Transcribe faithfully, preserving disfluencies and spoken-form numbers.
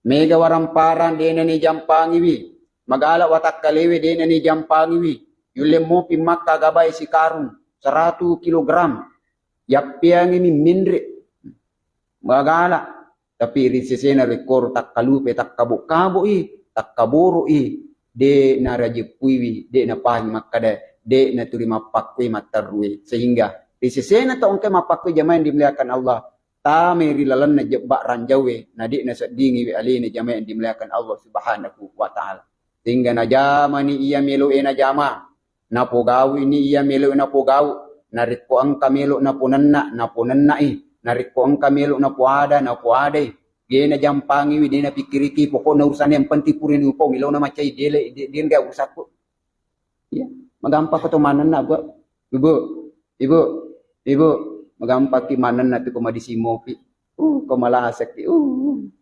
Mega waramparang de'na ni jampangiwi. Magala watakkalewe de'na ni jampangiwi. Yulle mopi makka gabai sikarung seratu kilogram. Yappeangimi menre. Magala. Tapi ri sesena rekkoro takkalupe, takkabo-kabo'i, takkaboro'i, de' narajeppuiwi, de' napahangi makkada, de' naturi mappakkue matterrue. Sehingga ri sesena tau engka mappakkue jamaah yang dimuliakan Allah, tamai ri lalenna jebba ranjauwe, na de' naseddingiwi alena jamaah yang dimuliakan Allah Subhanahu wa Ta'ala. Sehingga najamani iya melo'e najama, napogau'ni iya melo'e napogau', narekko engka melo' naponenna, naponenna'i, narekko engka melo' napoada, napoadai, de' najampangiwi, de' napikkiriki, pokokna urusanna yang penting purani upau, milona macai, de' le-, de', de' engka urusakku. Iya, magampang ko to manenna, Bu. Ibu, Ibu, Ibu, magampangki manenna tu ko madising mopi. Uh, ko malasaki. Uh.